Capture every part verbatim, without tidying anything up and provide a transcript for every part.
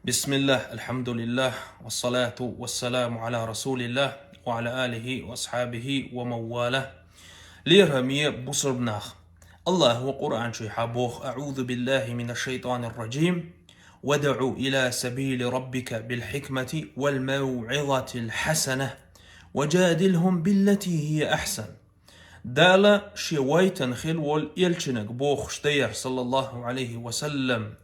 بسم الله، الحمد لله، والصلاة والسلام على رسول الله، وعلى آله وأصحابه ومن والاه. Лераме бусурба нах. Аллахо Къуръан чу хьабоху: أعوذ بالله من الشيطان الرجيم. وادع إلى سبيل ربك بالحكمة والموعظة الحسنة وجادلهم بالتي هي أحسن. Дала шен вайтина хила волу элчаниг бохуш дара, саллаллаху Ӏалайхи ва саллам.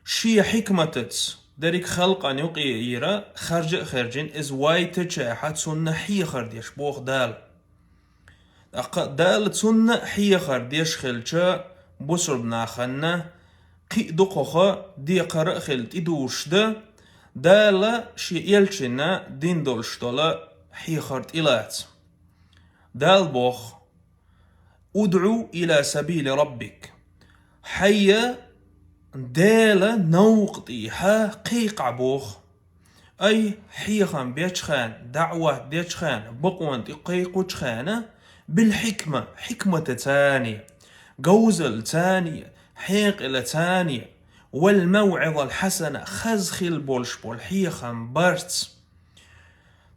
Шен хьикматаца дерриг халкъана юкъе ира, харжа а хаьржина, иза вайтича а цунна хьехар деш, боху Дала. ТӀаккха Дала цунна а хьехар деш хилча, бусурба нахана кхин а дукхаха декхар а хилла тӀедужуш дан, Дала шен элчанна дина долуш долу хьехар тӀелаца. Дала боху: ادع إلى سبيل ربك. Хьайя Делан новкъа тӀехьа кхайкхахь, боху. Ай, хьехам бечу хенахь, даӀват дечу хенахь, бакъонна тӀе кхайкхучу хенахь, بالحكمة, хьикматаца, говзаллица, хьекъалца, والموعظة الحسنة, хаза хила болуш болу хьехам барца.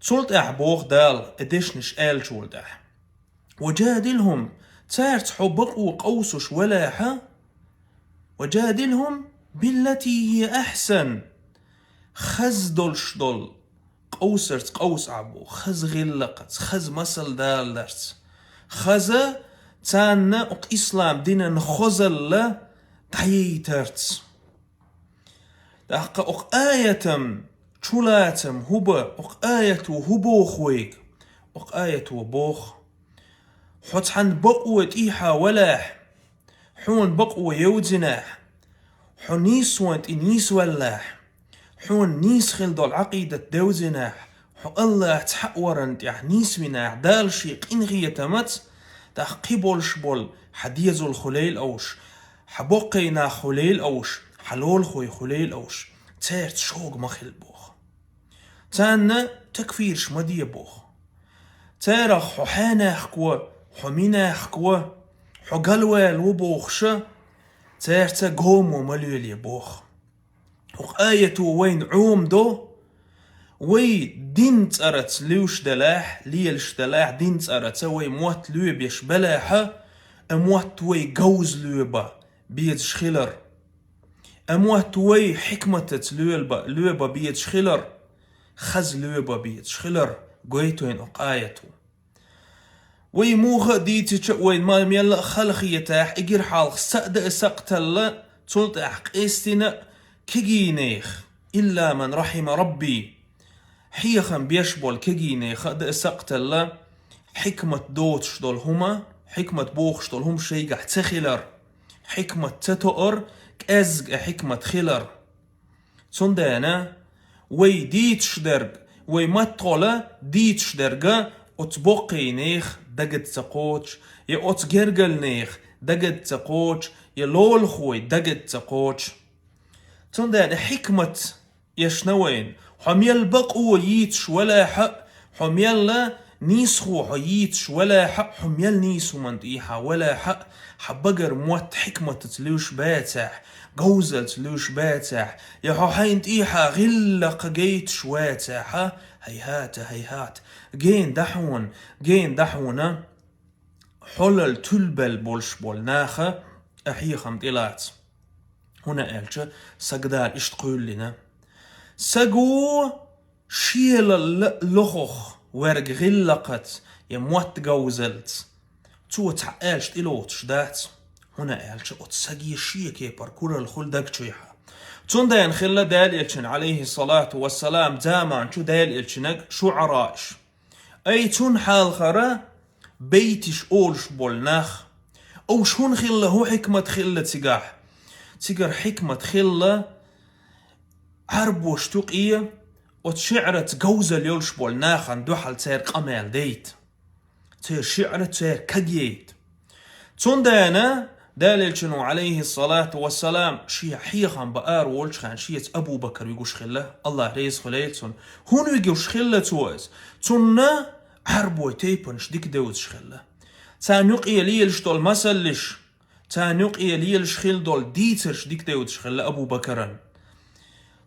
Цул тӀаьхьа боху Дала и дешнаш аьллачул тӀаьхьа: وجادلهم, цаьрца хьо бакъо къовсуш валахь, وجادلهم بالتي هي أحسن, хаза долуш долу къовсарца къовсахь, боху, хаза гӀиллакхаца, хаза масал даларца, хаза царна оцу ислам динан хазалла дӀаяйтарца. ТӀаккха оцу аятан чулацам хӀун бу, оцу аято хӀун боху вайга? Оцу аято боху: хьо цхьана бакъо тӀехьа валахь, хьуна бакъо евзинехь, хьо нийсонан тӀе нийсваллахь, хьуна нийса хила долу Ӏакъидат девзинехь, хьо Аллахьца хьаъ варан тӀехь нийсвинехь, Дала шен къинхетамаца, тӀаккха кхин болуш болу хьан дезал хуьлийла уьш, хьан боккхий нах хуьлийла уьш, хьан лулахой хуьлийла уьш, цаьрца шога ма хила, боху. Царна такфираш ма де, боху. Царах хьо хьенехко, хьо минехко, хьо галваьлла ву бохуша, цаьрца гомо ма лелае, боху. Оцу аято вайна Ӏома до, вай дин цӀараца луьйш далахь, лелаш далахь, дин цӀараца вай мотт лоьбеш балахь, и мотт вай говза лоьба безаш хилар. И мотт вай хьикматаца лоьба, лоьба безаш хилар, хаза лоьба безаш хилар гойту вайна оцу аято. Вай муха а дийцича а, вайна ма-, мелла а хала хетахь, эгира хьалха са а дан а сакхталла, цул тӀаьхьа къестина а кегийнех, إلا من رحم ربي, хьехам беш болу кегийнех а дан а сакхталла, хьикмат доцуш долу хӀума, хьикмат бохуш долу хӀума шайгахь ца хилар, хьикмат ца тоар, кӀеззиг а хьикмат хилар. Цундела вай дийцуш дерг, вай маттахула дийцуш дерг оцу боккхийнех дагад ца кхочу, я оцу гергарнех дагад ца кхочу, я лулахой дагад ца кхочу. Цундела хьикмат эшна вайна. Хьо мел бакъо йийцуш валахь а, хьо мел нийсхо хьо йийцуш валахь а, хьо мел нийса хӀуманна тӀехьа валахь а, хьан багара мотт хьикматаца луьйш бацахь, говзаллица луьйш бацахь, я хьо хьайна тӀехьа гӀиллакх гайташ вацахь, хьайхьата, хьайхьата, гена да хьуна, гена да хьуна, хьолал туьлбелла болуш болу наха а хьехам тӀелаца. ХӀунда аьлча саг Дала иштта кхоьллина. Саго шелалла а лохух верг гӀиллакхаца я мотт говзаллица, цо цхьа аьлча тӀелоцуш дац, хӀунда аьлча оцу саге шен кепара куралла хуьлу даг чуьхьа. Цундела хилла Дала элчан, Ӏалайхиссалату вассалам, заман чу Дала элчанаг шуӀарааш. Ай, цунна хьалхара байташ олуш болу нах. Уьш хӀун хилла, хӀун хьикмат хилла цигахь? Цигара хьикмат хилла, Ӏарбош тукъе оцу шиӀраца говзалла йолуш болу нахана дуьхьал церан къамел дайта. Церан шиӀра церан кагъяйта. Цундела Дала элчано, Ӏалайхиссалату вассалам, шен хьехам бан ара волчу хенахь шеца Абу Бакар вигуш хилла, Аллах реза хуьлийла цунна. ХӀунда вигуш хилла цо иза? Цунна Ӏарбой тайпанаш дика девзаш хилла. Царна юкъе лелаш долу масаллиш, царна юкъе лелаш хила долу дийцарш дика девзаш хилла Абу Бакаран.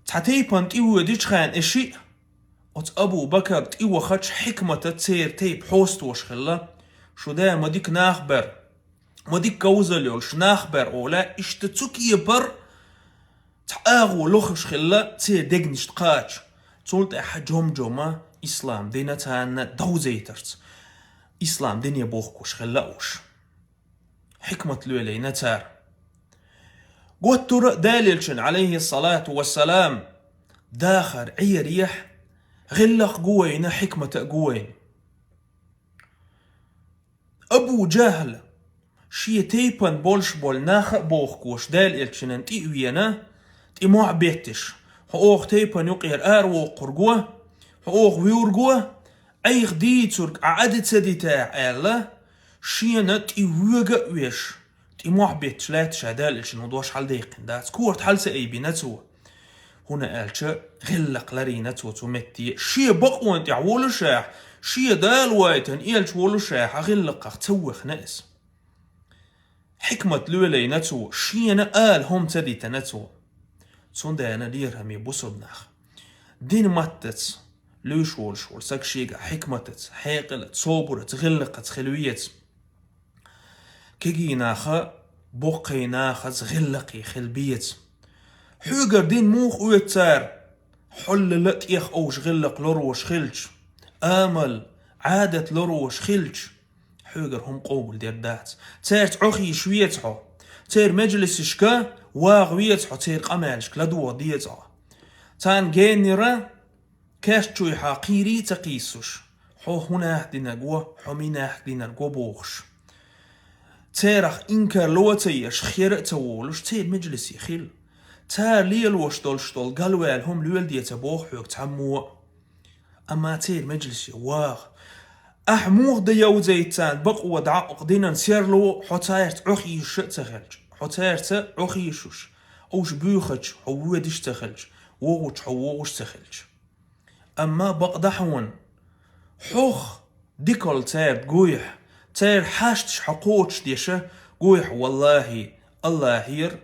Цхьа тайпана тӀе воьдича хана и шиъ, оцу Абу Бакар тӀе вахача хьикмата церан тайпа хьостош хилла, шу да ма дика нах бар, ма дика говзал йолуш нах бар олий, иштта цу кепара цхьа агӀо лохуш хилла церан дегнашна кхача. Цул тӀаьхьа жом-жома ислам дина царна довзийтарца, ислам дине бохкуш хилла уьш. Хьикмат лелийна цара. Готтура а Далелчун, алейхиссалату вассалам, дахар Ӏерехь, гӀиллакх гу вайна, хьикмата а гу вайна. Абу Джахл, шен тайпана болуш болу нах а бохкуш, Далелчунан тӀе а вена, тӀе мохь бетташ: «Хьо оха тайпана юкъера аравоккхург ву, хьо оха вуьйрг ву, Ӏайх дийцург Ӏа Ӏади ца дитахь», — аьлла, шена тӀе воьга а веш, тӀе мохь бетташ лаьтташ Далелчун дош хьалдаьккхина дац, корта хьал ца айбина цо. ХӀунда аьлча гӀиллакх ларийна цо цу метте. Шен бакъонан тӀехь волушехь, шен Дала вайтина элча волушехь, гӀиллакхах ца вехна иза. Хьикмат лелийна цо, шена ала хӀума ца дитина цо. Цундела, лераме бусурба нах, дин маттаца луьйш волуш волу саг шега хьикматаца, хьекъалца, собараца, гӀиллакхаца хила веза. Кегий наха, боккхий нахаца гӀиллакхе хила беза. Хьоьгара дин муха оьцу цара? Хьоллала тӀех овш гӀиллакх лорош хилча, амал, Ӏадат лорош хилча, хьоьгара хӀума къобалдер дац. Цаьрца Ӏохийша веза хьо, церан меджлисашка вагӀа веза хьо, церан къамелашка ладогӀа деза хьо. Царна геннера кечйина хьо кхийрий а ца кхийсуш, хьо хӀун нах динарг ву, хьо мин нах динарг ву бохуш. Царах инкарло а ца еш, хера а ца волуш, церан меджлисе хила. Цара лелош долуш долу галваьлла хӀума леладе ца боху хьоьга цхьаммо а. Амма церан меджлисе вагӀа. Ахь муха дан йовзийта царна бакъо дӀа а, динан серло а, хьо цаьрца Ӏохийша а ца хилча, хьо цаьрца Ӏохийшуш, овш буьйхича, хьо воьдуш а ца хилча, вогӀуча, хьо вогӀуш а ца хилча. Амма бакъ дан хьуна, хьох дикалла цаьрга гуйхьа, церан хьашташ хьо кхочушдеш а гуйхьа, валлахӀи, АллахӀера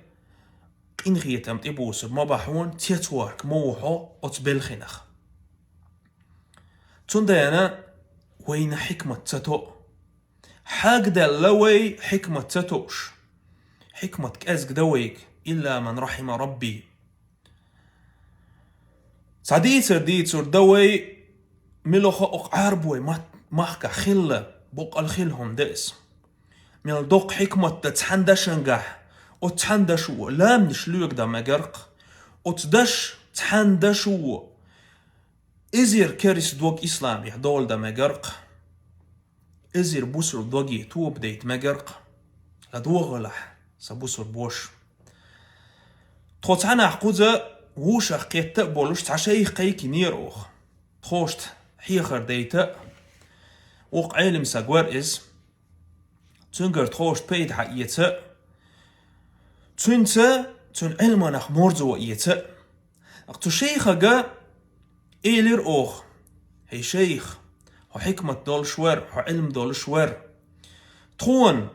къинхетам тӀебуссур ма бан хьуна цецвохк ма ву хьо оцу белхинах. Цундела вайна хьикмат ца тоъу. Хьагдаьлла вай хьикмат ца тоъуш. Хьикмат кӀезга дан вайга, илла ман рахьима Рабби. Цхьа дийцар дийцур дан вай, мила хаа окху Ӏарбой мат-, махкахь хилла, боккъал хилла хӀума дан иза. Мел доккха хьикмат дан цхьана дашангахь, оцу цхьана дашо ламанаш лоьга дан мегаркх, оцу даш цхьана дашо эзар керста дог исламехь дола дан мегаркх, эзар бусурба доге тоба дайта мегаркх, ладогӀалахь, сан бусурба ваша. Тхо цхьанхьа кхуза вовшах кхетта а болуш цхьа шайх кхайкхинера оха. Тхоша хьехар дайта а, воккха Ӏелам саг вара иза. Цуьнгара тхоша пайда хьаэца а, цуьнца, цуьнан Ӏилманах марзо эца а. Цу шайхага элира оха: «ХӀей шайх, хьо хьикмат долуш вара, хьо Ӏилма долуш вара. Тхуна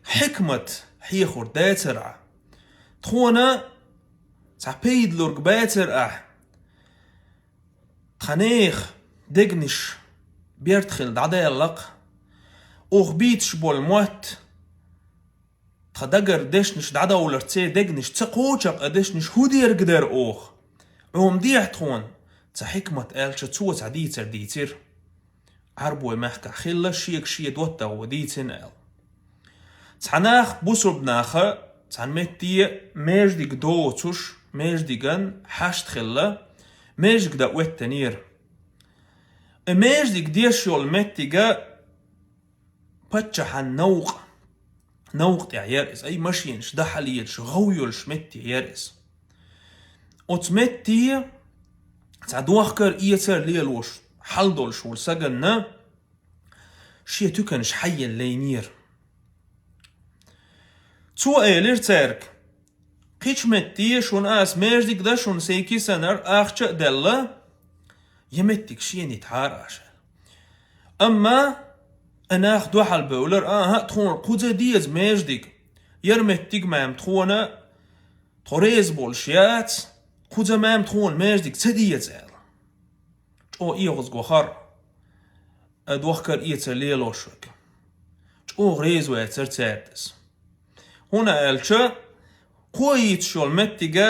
хьикмат хьехур дацара ахь? Тхуна цхьа пайда лург бацара ахь? Тхан нехан дегнаш берда хилла дӀадаьлла-кх. Оха бийцаш болу мотт, тхан дагара дешнаш дӀадовларца церан дегнаш ца кхочу-кх, а дешнаш хӀун дерг дара оха? Ӏомадехьа тхуна цхьа хьикмат», — аьлча, цо цхьа дийцар дийцира. Ӏарбой мехкахь хилла, шега шен доттагӀо дийцина аьлла. Цхьа нах бусурба наха цхьана метте маьждиг доцуш, маьждиган хьашт хилла, маьждиг дан оьттинера. И маьждиг деш йолу меттига паччахьан новкъа, новкъа тӀехь яра иза, ай, машенаш дахьа лелаш, гӀов йолуш метте яра иза. Оцу метте цхьа дохкар-эцар лелош хьал долуш волу саганна шен туьканаш хьаелла лайнера. Цо элира цаьрга: «Кхечу метте шуна аса маьждиг дан шуна сайн кисанара ахча а делла, я меттиг шена йитахьара аша». Амма и нах дуьхьал бевлира: «АхӀа, тхуна кхуза деза маьждиг, яра меттиг ма-м тхуна, тхо реза болуш яц, Кхуза-мама тхона маьждиг ца деза аьлла. ЧӀогӀа эгӀазго хар, а дохкар-эцар лело шуьга. ЧӀогӀа реза вацар цаьрда иза. ХӀунда аьлча кхо йийцаш йолу меттига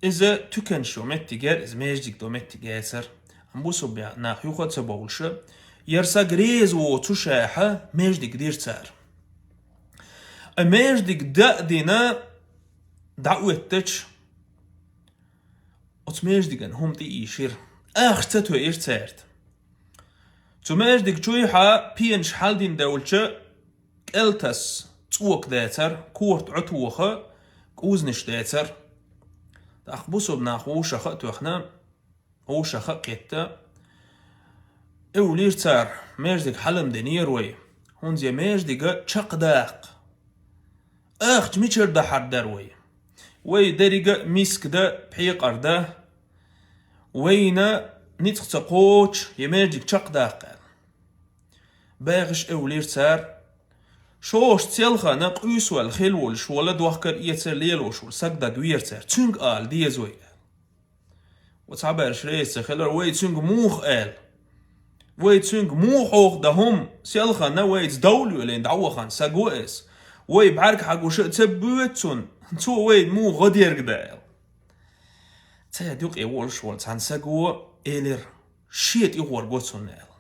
иза туьканаш йолу меттиг яра, иза маьждиг долу меттиг яцара. Амма бусалба нах юха а ца бовлуша, яра саг реза воцуш ахьа маьждиг дира цара. А маьждиг дан а дина, дӀаоьттача, оцу маьждиган хӀума тӀе ийшира. Ахча ца тоьира цаьрда. Цу маьждиг чуьйхьа пенаш хьалдина девлча, кӀел тасса цӀока дацара, корта Ӏотоха, кӀузанаш дацара. ТӀаккха бусалба нах вовшаха а тоьхна, вовшаха а кхетта, эвлира цара: «Маьждиг хьалам динера вай, хӀунда аьлча маьждига чекхдаккха. Ахча мичара дахьар дара вай? Вай деррига а миска дан, пхьекъар дан, вайна ницкъ ца кхочуш, я маьждиг чекхдаккха», – аьлла. БагӀаш эвлира цара. Шоша селхана къуьйсавелла хилла волуш, вала дохкар-эцар лелош волу саг дагавера цара. Цуьнга ала деза вай аьлла. Оцу хьабаьрша реза ца хилар, вай цуьнга муха аьлла? Вай цуьнга муха хьоха дан хӀума? Селхана вайца довла йолийна дӀавахана саг ву иза. Вай бӀаьрг хьагуш а ца боьду цунна, цо вайна муха гӀо дерг дан аьлла. Цаьрда юкъе волуш волу цхьана саго элира: «Шен тӀе гӀорго цунна», – аьлла.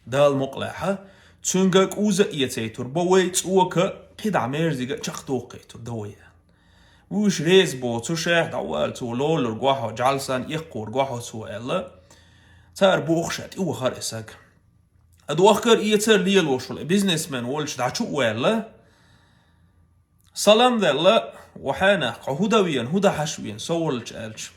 Дала мукъалахь, цуьнга кӀуза а эцайтур бо вай, цӀока кхидӀа маьждига а чекхдоккхуьйтур дан вай аьлла. Вуьйш реза боцуш, дӀавала цо лолург вахьо, жӀалсан эккхорг вахьо цо аьлла. Цара бохуш а тӀе вахара и саг. А дохкар-эцар лелош волу и бизнесмен волчу дӀа чу а ваьлла, салам даьлла: «Ва хьенах, хьо хӀун дан веана, хӀун дан хьаш веана, со волчу?» – аьлча.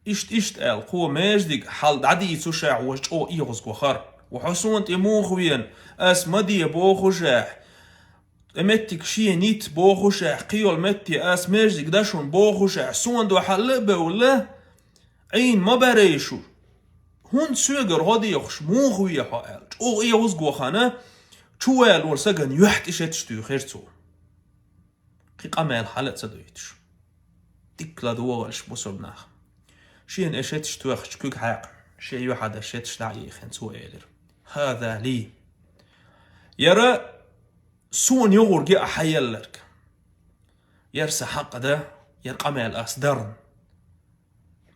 Иштта, иштта аьлла, кхо маьждиг хьал дӀадийцуш ахь, важа чӀогӀа эгӀазго хар. «Ва хьо суна тӀе муха веана, ас ма де бохуш ахь, и меттиг шена йита бохуш ахь, кхин йолу метте ас маьждиг дан шуна бохуш ахь, суна дуьхьал а бевлла, Ӏийна ма барай шу. ХӀунда соьгара гӀо дехуш, муха ве хьо?» – аьлла. ЧӀогӀа эгӀазго хана, чу ваьлла волу сагана юьхь тӀе шеташ туьйхира цо. Кхин къамел хьала а ца дойтуш. Дикка ладогӀалаш бусалба нах. Шена и шеташ тоьхча куьг хьаькхна, шен юьхьа дан шеташ дӀа а йихина, цо элира: «ХӀаза ли». Яра суна югӀург я ахь хьаелларг. Яра сан хьакъ дан, яра къамел ас дарна.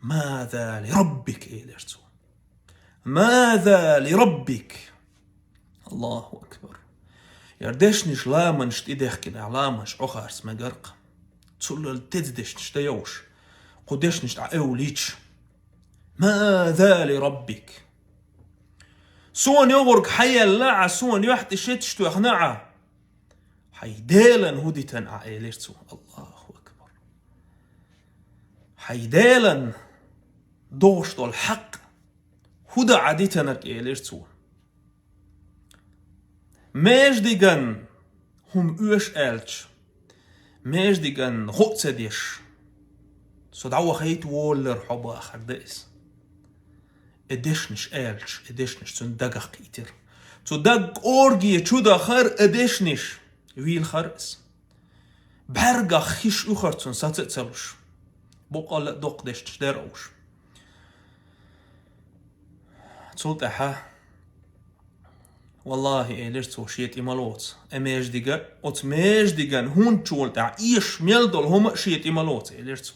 «Маза ли Раббик», – элира цо. «Маза ли Раббик». Аллаху акбар. Яра дешнаш ламанаш тӀедехкина, ламанаш Ӏохарца мегаркх. Цуллал деза дешнаш дан йовш, кху дешнаш дӀа эвлийча: «Маза ли Раббик». Суна югӀург хьаелла Ӏа, суна юьхь тӀе шеташ тоьхна Ӏа. «Хьайн Делан хӀун дитина Ӏа?» – элира цо. Аллаху акбар. «Хьайн Делан догӀуш долу хьакъ хӀун дан Ӏа дитинарг?» – элира цо. Маьждиган хӀума оьшу аьлча, маьждиган гӀо а ца деш, со дӀавахийта волалур хьо бахар дан иза. И дешнаш аьлча, и дешнаш цуьнан дагах кхийтира. Цу даг кӀорге чу дахара и дешнаш. Вийлахара иза. БӀаьргах хиш уьхар цунна, саца а ца луш. Боккъал а доккха дешнаш дара уьш. Цул тӀаьхьа: «Валлахи, – элира цо, – шен тӀе ма лоцу и маьждига, оцу маьждиган хӀунда чу волу тӀехь эшаш мел долу хӀума а шен тӀе ма лоцу», – элира цо.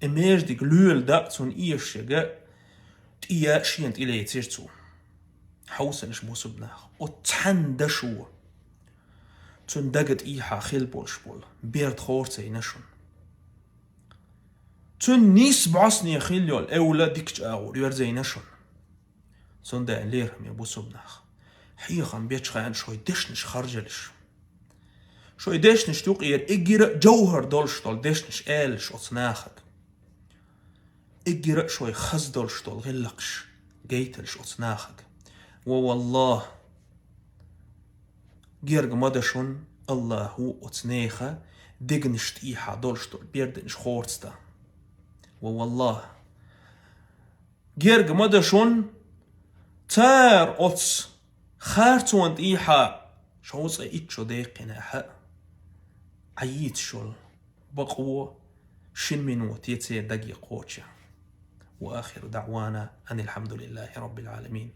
И маьждиг лоьла дан а цунна эшаш ерг тӀе шена тӀе лецира цо. Хьовсалаш бусалба нах, оцу цхьана дашо цуьнан дага тӀехьа хилла болуш болу берд хорцайна шуна. Цуьнан нийсса бӀостанехь хилла йолу эвла дикачу агӀор йоьрзайна шуна. Цундела, лераме бусалба нах, хьехам бечу хенахь шайн дешнаш харжалаш. Шайн дешнашна юкъера эггара а жовхӀар долуш долу дешнаш алалаш оцу нахага. Эггара а шайн хаза долуш долу гӀиллакхаш гайталаш оцу нахага. Ва валлахӀ, герга ма дан шуна АллахӀа оцу нехан дегнаш тӀехьа долуш долу берданаш хорца дан. Ва валлахӀ, герга ма дан шуна цара оцу харцонна тӀехьа шовзткъе итт шо даьккхинехь а, Ӏа йийцаш йолу бакъо Шин минуте цӀе дагикхоча. وآخر دعوانا أن الحمد لله رب العالمين.